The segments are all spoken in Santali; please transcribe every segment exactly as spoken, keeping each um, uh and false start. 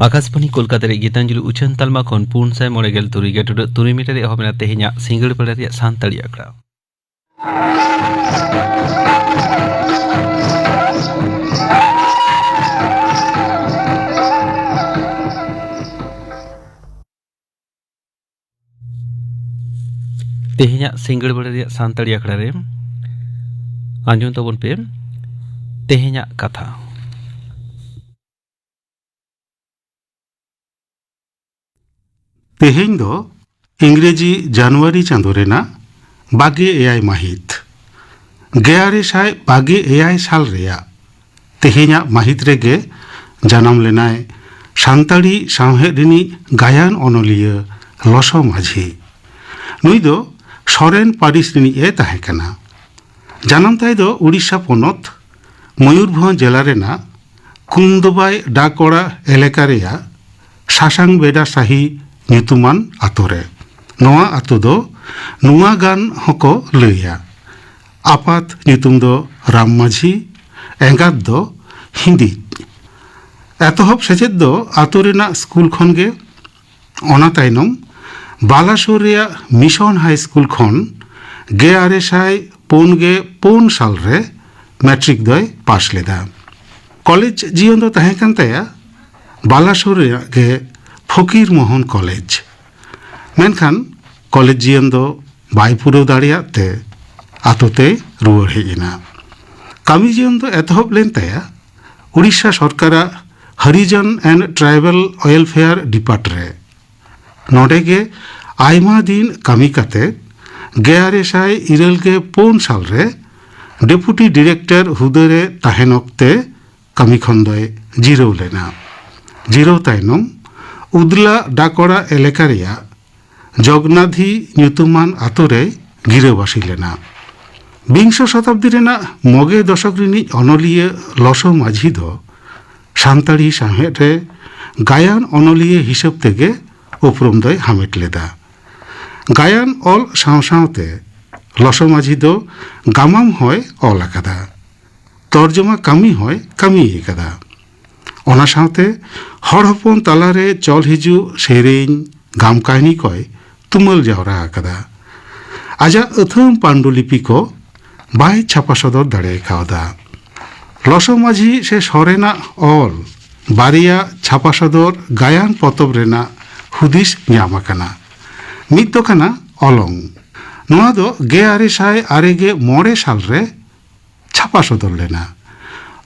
ᱟᱠᱟᱥᱵᱟᱱᱤ ᱠᱳᱞᱠᱟᱛᱟ ᱨᱮ ᱜᱤᱛᱟᱧᱡᱚᱞᱤ ᱩᱪᱷᱟᱹᱱ ᱛᱟᱞᱢᱟ ᱠᱷᱚᱱ ᱯᱩᱱ ᱥᱟᱭ ᱢᱚᱬᱮ ᱜᱮᱞ ᱛᱩᱨᱩᱭ ᱜᱮᱴᱩᱰᱟᱹᱜ ᱛᱩᱨᱩᱭ ᱢᱤᱴᱟᱨ ᱨᱮ ᱮᱦᱚᱵ ᱮᱱᱟ ᱛᱮᱦᱮᱧᱟᱜ ᱥᱤᱸᱜᱟᱹᱲ ᱵᱮᱲᱟ ᱨᱮᱭᱟᱜ ᱥᱟᱱᱛᱟᱲᱤ ᱟᱠᱷᱲᱟ᱾ ᱛᱮᱦᱮᱧᱟᱜ ᱥᱤᱸᱜᱟᱹᱲ ᱵᱮᱲᱟ ᱨᱮᱭᱟᱜ ᱥᱟᱱᱛᱟᱲᱤ ᱟᱠᱷᱲᱟ ᱨᱮ ᱟᱸᱡᱚᱢ ᱛᱟᱵᱚᱱ ᱯᱮ ᱛᱮᱦᱮᱧᱟᱜ ᱠᱟᱛᱷᱟ᱾ ᱛᱮᱦᱮᱧ ᱫᱚ ᱤᱝᱨᱮᱡᱤ ᱡᱟᱱᱩᱣᱟᱨᱤ ᱪᱟᱸᱫᱳ ᱨᱮᱱᱟᱜ ᱵᱟᱜᱮ ᱮᱭᱟᱭ ᱢᱟᱹᱦᱤᱛ᱾ ᱜᱮᱞ ᱟᱨᱮ ᱥᱟᱭ ᱵᱟᱜᱮ ᱮᱭᱟᱭ ᱥᱟᱞ ᱨᱮᱭᱟᱜ ᱛᱮᱦᱮᱧᱟᱜ ᱢᱟᱹᱦᱤᱛ ᱨᱮᱜᱮ ᱡᱟᱱᱟᱢ ᱞᱮᱱᱟᱭ ᱥᱟᱱᱛᱟᱲᱤ ᱥᱟᱶᱦᱮᱫ ᱨᱤᱱᱤᱡ ᱜᱟᱭᱟᱱ ᱚᱱᱚᱞᱤᱭᱟᱹ ᱞᱚᱥᱚ ᱢᱟᱹᱡᱷᱤ᱾ ᱱᱩᱭ ᱫᱚ ᱥᱚᱨᱮᱱ ᱯᱟᱹᱨᱤᱥ ᱨᱤᱱᱤᱡ ᱮ ᱛᱟᱦᱮᱸ ᱠᱟᱱᱟ᱾ ᱡᱟᱱᱟᱢ ᱛᱟᱭ ᱫᱚ ᱩᱲᱤᱥᱥᱟ ᱯᱚᱱᱚᱛ ᱢᱚᱭᱩᱨᱵᱷᱚᱸᱡᱽ ᱡᱮᱞᱟ ᱨᱮᱱᱟᱜ ᱠᱩᱢᱫᱚᱵᱟᱭ ᱰᱟᱠᱚᱲᱟ ᱮᱞᱟᱠᱟ ᱨᱮᱭᱟᱜ ᱥᱟᱥᱟᱝ ᱵᱮᱰᱟ ᱥᱟᱦᱤ ᱧᱩᱛᱩᱢᱟᱱ ᱟᱛᱳ ᱨᱮ᱾ ᱱᱚᱣᱟ ᱟᱛᱳ ᱫᱚ ᱱᱚᱣᱟ ᱜᱟᱱ ᱦᱚᱸᱠᱚ ᱞᱟᱹᱭᱟ᱾ ᱟᱯᱟᱛ ᱧᱩᱛᱩᱢ ᱫᱚ ᱨᱟᱢ ᱢᱟᱹᱡᱷᱤ, ᱮᱸᱜᱟᱛ ᱫᱚ ᱦᱤᱸᱫᱤᱡ᱾ ᱮᱛᱚᱦᱚᱵ ᱥᱮᱪᱮᱫ ᱫᱚ ᱟᱛᱳ ᱨᱮᱱᱟᱜ ᱥᱠᱩᱞ ᱠᱷᱚᱱ ᱜᱮ᱾ ᱚᱱᱟ ᱛᱟᱭᱱᱚᱢ ᱵᱟᱞᱟᱥᱳᱨ ᱨᱮᱭᱟᱜ ᱢᱤᱥᱚᱱ ᱦᱟᱭ ᱥᱠᱩᱞ ᱠᱷᱚᱱ ᱜᱮᱞ ᱟᱨᱮ ᱥᱟᱭ ᱯᱩᱱ ᱜᱮ ᱯᱩᱱ ᱥᱟᱞ ᱨᱮ ᱢᱮᱴᱨᱤᱠ ᱫᱚᱭ ᱯᱟᱥ ᱞᱮᱫᱟ᱾ ᱠᱚᱞᱮᱡᱽ ᱡᱤᱭᱚᱱ ᱫᱚ ᱛᱟᱦᱮᱸ ᱠᱟᱱ ᱛᱟᱭᱟ ᱵᱟᱞᱟᱥᱳᱨ ᱨᱮᱭᱟᱜ ᱜᱮ ᱯᱷᱚᱠᱤᱨ ᱢᱳᱦᱚᱱ ᱠᱚᱞᱮᱡᱽ᱾ ᱢᱮᱱᱠᱷᱟᱱ ᱠᱚᱞᱮᱡᱽ ᱡᱤᱭᱚᱱ ᱫᱚ ᱵᱟᱭ ᱯᱩᱨᱟᱹᱣ ᱫᱟᱲᱮᱭᱟᱜ ᱛᱮ ᱟᱛᱳ ᱛᱮᱭ ᱨᱩᱣᱟᱹᱲ ᱦᱮᱡ ᱮᱱᱟ᱾ ᱠᱟᱹᱢᱤ ᱡᱤᱭᱚᱱ ᱫᱚ ᱮᱛᱚᱦᱚᱵ ᱞᱮᱱ ᱛᱟᱭᱟ ᱩᱲᱤᱥᱥᱟ ᱥᱚᱨᱠᱟᱨᱟᱜ ᱦᱚᱨᱤᱡᱚᱱ ᱮᱱᱰ ᱴᱨᱟᱭᱵᱟᱞ ᱳᱭᱮᱞᱯᱷᱮᱭᱟᱨ ᱰᱤᱯᱟᱨᱴ ᱨᱮ᱾ ᱱᱚᱰᱮ ᱜᱮ ᱟᱭᱢᱟ ᱫᱤᱱ ᱠᱟᱹᱢᱤ ᱠᱟᱛᱮ ᱜᱮᱞ ᱟᱨᱮ ᱥᱟᱭ ᱤᱨᱟᱹᱞ ᱜᱮ ᱯᱩᱱ ᱥᱟᱞ ᱨᱮ ᱰᱮᱯᱩᱴᱤ ᱰᱤᱨᱮᱠᱴᱚᱨ ᱦᱩᱫᱟᱹ ᱨᱮ ᱛᱟᱦᱮᱱ ᱚᱠᱛᱮ ᱠᱟᱹᱢᱤ ᱠᱷᱚᱱ ᱫᱚᱭ ᱡᱤᱨᱟᱹᱣ ᱞᱮᱱᱟ᱾ ᱡᱤᱨᱟᱹᱣ ᱛᱟᱭᱱᱚᱢ ᱩᱫᱽᱞᱟ ᱰᱟᱠᱚᱲᱟ ᱮᱞᱟᱠᱟ ᱨᱮᱭᱟᱜ ᱡᱚᱜᱽᱱᱟᱫᱷᱤ ᱧᱩᱛᱩᱢᱟᱱ ᱟᱛᱳ ᱨᱮᱭ ᱜᱤᱨᱟᱹᱵᱟᱹᱥᱤ ᱞᱮᱱᱟ᱾ ᱵᱤᱝᱥᱚ ᱥᱚᱛᱟᱵᱫᱤ ᱨᱮᱱᱟᱜ ᱢᱚᱜᱮ ᱫᱚᱥᱚᱠ ᱨᱤᱱᱤᱡ ᱚᱱᱚᱞᱤᱭᱟᱹ ᱞᱚᱥᱚ ᱢᱟᱹᱡᱷᱤ ᱫᱚ ᱥᱟᱱᱛᱟᱲᱤ ᱥᱟᱶᱦᱮᱫ ᱨᱮ ᱜᱟᱭᱟᱱ ᱚᱱᱚᱞᱤᱭᱟᱹ ᱦᱤᱥᱟᱹᱵ ᱛᱮᱜᱮ ᱩᱯᱨᱩᱢ ᱫᱚᱭ ᱦᱟᱢᱮᱴ ᱞᱮᱫᱟ᱾ ᱜᱟᱭᱟᱱ ᱚᱞ ᱥᱟᱶ ᱥᱟᱶᱛᱮ ᱞᱚᱥᱚ ᱢᱟᱹᱡᱷᱤ ᱫᱚ ᱜᱟᱢᱟᱢ ᱦᱚᱸᱭ ᱚᱞ ᱟᱠᱟᱫᱟ᱾ ᱛᱚᱨᱡᱚᱢᱟ ᱠᱟᱹᱢᱤ ᱦᱚᱸᱭ ᱠᱟᱹᱢᱤ ᱟᱠᱟᱫᱟ᱾ ᱚᱱᱟ ᱥᱟᱶᱛᱮ ᱦᱚᱲ ᱦᱚᱯᱚᱱ ᱛᱟᱞᱟᱨᱮ ᱪᱚᱞ ᱦᱤᱡᱩᱜ ᱥᱮᱨᱮᱧ, ᱜᱟᱢ ᱠᱟᱹᱦᱱᱤ ᱠᱚᱭ ᱛᱩᱢᱟᱹᱞ ᱡᱟᱣᱨᱟ ᱟᱠᱟᱫᱟ᱾ ᱟᱡᱟᱜ ᱟᱹᱛᱷᱟᱹᱢ ᱯᱟᱱᱰᱩᱞᱤᱯᱤ ᱠᱚ ᱵᱟᱭ ᱪᱷᱟᱯᱟ ᱥᱚᱫᱚᱨ ᱫᱟᱲᱮ ᱠᱟᱣᱫᱟ᱾ ᱞᱚᱥᱚ ᱢᱟᱹᱡᱷᱤ ᱥᱮ ᱥᱚᱨᱮᱱᱟᱜ ᱚᱞ ᱵᱟᱨᱭᱟ ᱪᱷᱟᱯᱟ ᱥᱚᱫᱚᱨ ᱜᱟᱭᱟᱱ ᱯᱚᱛᱚᱵ ᱨᱮᱱᱟᱜ ᱦᱩᱫᱤᱥ ᱧᱟᱢ ᱟᱠᱟᱱᱟ᱾ ᱢᱤᱫ ᱫᱚ ᱠᱟᱱᱟ ᱚᱞᱚᱝ᱾ ᱱᱚᱣᱟ ᱫᱚ ᱜᱮᱞ ᱟᱨᱮ ᱥᱟᱭ ᱟᱨᱮ ᱜᱮᱞ ᱢᱚᱬᱮ ᱥᱟᱞ ᱨᱮ ᱪᱷᱟᱯᱟ ᱥᱚᱫᱚᱨ ᱞᱮᱱᱟ᱾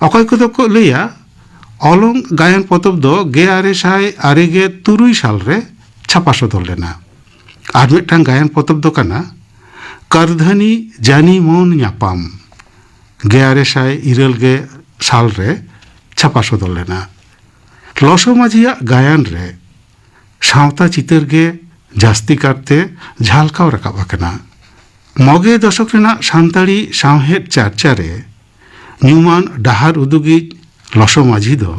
ᱚᱠᱚᱭ ᱠᱚᱫᱚ ᱠᱚ ᱞᱟᱹᱭᱟ, ᱚᱞᱚᱝ ᱜᱟᱭᱟᱱ ᱯᱚᱛᱚᱵ ᱫᱚ ᱜᱮᱞ ᱟᱨᱮ ᱥᱟᱭ ᱟᱨᱮ ᱜᱮᱞ ᱛᱩᱨᱩᱭ ᱥᱟᱞ ᱨᱮ ᱪᱷᱟᱯᱟ ᱥᱚᱫᱚᱨ ᱞᱮᱱᱟ᱾ ᱟᱨ ᱢᱤᱫᱴᱟᱝ ᱜᱟᱭᱟᱱ ᱯᱚᱛᱚᱵ ᱫᱚ ᱠᱟᱱᱟ ᱠᱟᱨᱫᱷᱟᱹᱱᱤ ᱡᱟᱱᱤ ᱢᱚᱱ ᱧᱟᱯᱟᱢ, ᱜᱮᱞ ᱟᱨᱮ ᱥᱟᱭ ᱤᱨᱟᱹᱞ ᱜᱮᱞ ᱥᱟᱞ ᱨᱮ ᱪᱷᱟᱯᱟ ᱥᱚᱫᱚᱨ ᱞᱮᱱᱟ᱾ ᱞᱚᱥᱚ ᱢᱟᱹᱡᱷᱤᱭᱟᱜ ᱜᱟᱭᱟᱱ ᱨᱮ ᱥᱟᱶᱛᱟ ᱪᱤᱛᱟᱹᱨ ᱜᱮ ᱡᱟᱹᱥᱛᱤ ᱠᱟᱨᱛᱮ ᱡᱷᱟᱞᱠᱟᱣ ᱨᱟᱠᱟᱵ ᱟᱠᱟᱱᱟ᱾ ᱱᱚᱜᱮ ᱫᱚᱥᱚᱠ ᱨᱮᱱᱟᱜ ᱥᱟᱱᱛᱟᱲᱤ ᱥᱟᱶᱦᱮᱫ ᱪᱟᱨᱪᱟ ᱨᱮ ᱧᱩᱢᱟᱱ ᱰᱟᱦᱟᱨ ᱩᱫᱩᱜᱤᱡ ᱞᱚᱥᱚ ᱢᱟᱹᱡᱷᱤ ᱫᱚ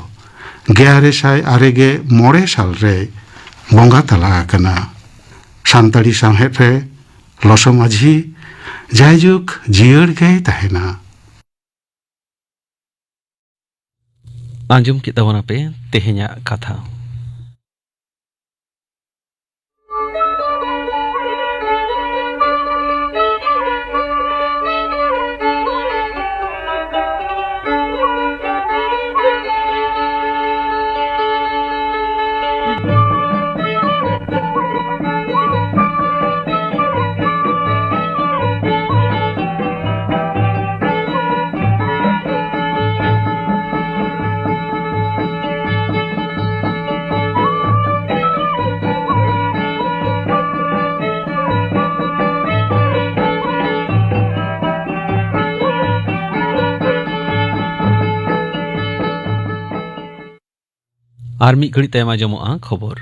ᱜᱮᱞ ᱟᱨᱮ ᱥᱟᱭ ᱟᱨᱮ ᱜᱮᱞ ᱢᱚᱬᱮ ᱥᱟᱞ ᱨᱮᱭ ᱵᱚᱸᱜᱟ ᱛᱟᱞᱟ ᱟᱠᱟᱱᱟ᱾ ᱥᱟᱱᱛᱟᱲᱤ ᱥᱟᱶᱦᱮᱫ ᱨᱮ ᱞᱚᱥᱚ ᱢᱟᱹᱡᱷᱤ ᱡᱟᱭᱡᱩᱜᱽ ᱡᱤᱭᱟᱹᱲ ᱜᱮᱭ ᱛᱟᱦᱮᱱᱟ᱾ ᱟᱸᱡᱚᱢ ᱠᱮᱫ ᱛᱟᱵᱚᱱᱟᱯᱮ ᱛᱮᱦᱮᱧᱟᱜ ᱠᱟᱛᱷᱟ᱾ ᱟᱨ ᱢᱤᱫ ᱜᱷᱟᱹᱲᱤᱡ ᱛᱟᱭᱚᱢ ᱟᱸᱡᱚᱢᱚᱜᱼᱟ ᱠᱷᱚᱵᱚᱨ᱾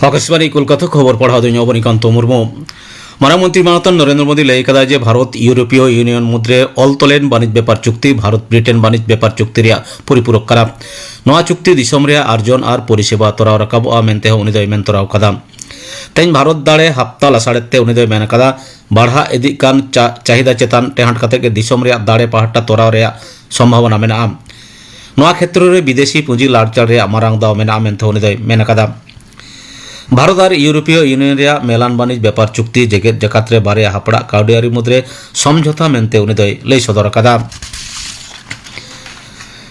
ᱟᱠᱟᱥᱵᱟᱬᱤ ᱠᱳᱞᱠᱟᱛᱟ, ᱠᱷᱚᱵᱚᱨ ᱯᱟᱲᱦᱟᱣ ᱫᱚ ᱤᱧ ᱚᱵᱚᱱᱤᱠᱟᱱᱛᱚ ᱢᱩᱨᱢᱩ᱾ ᱢᱟᱨᱟᱝ ᱢᱚᱱᱛᱨᱤ ᱢᱟᱱᱚᱛᱟᱱ ᱱᱚᱨᱮᱱᱫᱨᱚ ᱢᱳᱫᱤ ᱞᱟᱹᱭ ᱠᱟᱫᱟ ᱡᱮ ᱵᱷᱟᱨᱚᱛ ᱤᱭᱩᱨᱳᱯᱤᱭᱚ ᱤᱭᱩᱱᱤᱭᱚᱱ ᱢᱩᱫᱽᱨᱮ ᱚᱞ ᱛᱚᱞᱮᱱ ᱵᱟᱹᱱᱤᱡᱽ ᱵᱮᱯᱟᱨ ᱪᱩᱠᱛᱤ ᱵᱷᱟᱨᱚᱛ ᱵᱨᱤᱴᱮᱱ ᱵᱟᱹᱱᱤᱡᱽ ᱵᱮᱯᱟᱨ ᱪᱩᱠᱛᱤ ᱨᱮᱭᱟᱜ ᱯᱚᱨᱤᱯᱩᱨᱚᱠ ᱠᱟᱱᱟ᱾ ᱱᱚᱣᱟ ᱪᱩᱠᱛᱤ ᱫᱤᱥᱚᱢ ᱨᱮᱭᱟᱜ ᱟᱨᱡᱚᱱ ᱟᱨ ᱯᱚᱨᱤᱥᱮᱵᱟ ᱛᱚᱨᱟᱣ ᱨᱟᱠᱟᱵᱚᱜᱼᱟ ᱢᱮᱱᱛᱮ ᱦᱚᱸ ᱩᱱᱤ ᱫᱚᱭ ᱢᱮᱱ ᱛᱚᱨᱟᱣ ᱠᱟᱫᱟ᱾ ᱛᱮᱦᱮᱧ ᱵᱷᱟᱨᱚᱛ ᱫᱟᱲᱮ ᱦᱟᱯᱛᱟ ᱞᱟᱥᱟᱲᱮᱫ ᱛᱮ ᱩᱱᱤ ᱫᱚᱭ ᱢᱮᱱ ᱠᱟᱫᱟ, ᱵᱟᱲᱦᱟᱜ ᱤᱫᱤᱜ ᱠᱟᱱ ᱪᱟ-, ᱪᱟᱦᱤᱫᱟ ᱪᱮᱛᱟᱱ ᱴᱮᱦᱟᱸᱰ ᱠᱟᱛᱮ ᱜᱮ ᱫᱤᱥᱚᱢ ᱨᱮᱭᱟᱜ ᱫᱟᱲᱮ ᱯᱟᱦᱴᱟ ᱛᱚᱨᱟᱣ ᱨᱮᱭᱟᱜ ᱥᱚᱢᱵᱷᱟᱵᱚᱱᱟ ᱢᱮᱱᱟᱜᱼᱟ᱾ ᱱᱚᱣᱟ ᱠᱷᱮᱛᱨᱚ ᱨᱮ ᱵᱤᱫᱮᱥᱤ ᱯᱩᱸᱡᱤ ᱞᱟᱲᱪᱟᱲ ᱨᱮᱭᱟᱜ ᱢᱟᱨᱟᱝ ᱫᱟᱣ ᱢᱮᱱᱟᱜᱼᱟ ᱢᱮᱱᱛᱮ ᱩᱱᱤ ᱫᱚᱭ ᱢᱮᱱ ᱟᱠᱟᱫᱟ᱾ ᱵᱷᱟᱨᱚᱛ ᱟᱨ ᱤᱭᱩᱨᱳᱯᱤᱭᱚ ᱤᱭᱩᱱᱤᱭᱚᱱ ᱨᱮᱭᱟᱜ ᱢᱮᱞᱟᱱ ᱵᱟᱹᱱᱤᱡᱽ ᱵᱮᱯᱟᱨ ᱪᱩᱠᱛᱤ ᱡᱮᱜᱮᱛ ᱡᱟᱠᱟᱛ ᱨᱮ ᱵᱟᱨᱭᱟ ᱦᱟᱯᱲᱟᱜ ᱠᱟᱹᱣᱰᱤ ᱟᱹᱨᱤ ᱢᱩᱫᱽᱨᱮ ᱥᱚᱢᱡᱷᱚᱛᱟ ᱢᱮᱱᱛᱮ ᱩᱱᱤ ᱫᱚᱭ ᱞᱟᱹᱭ ᱥᱚᱫᱚᱨ ᱟᱠᱟᱫᱟ᱾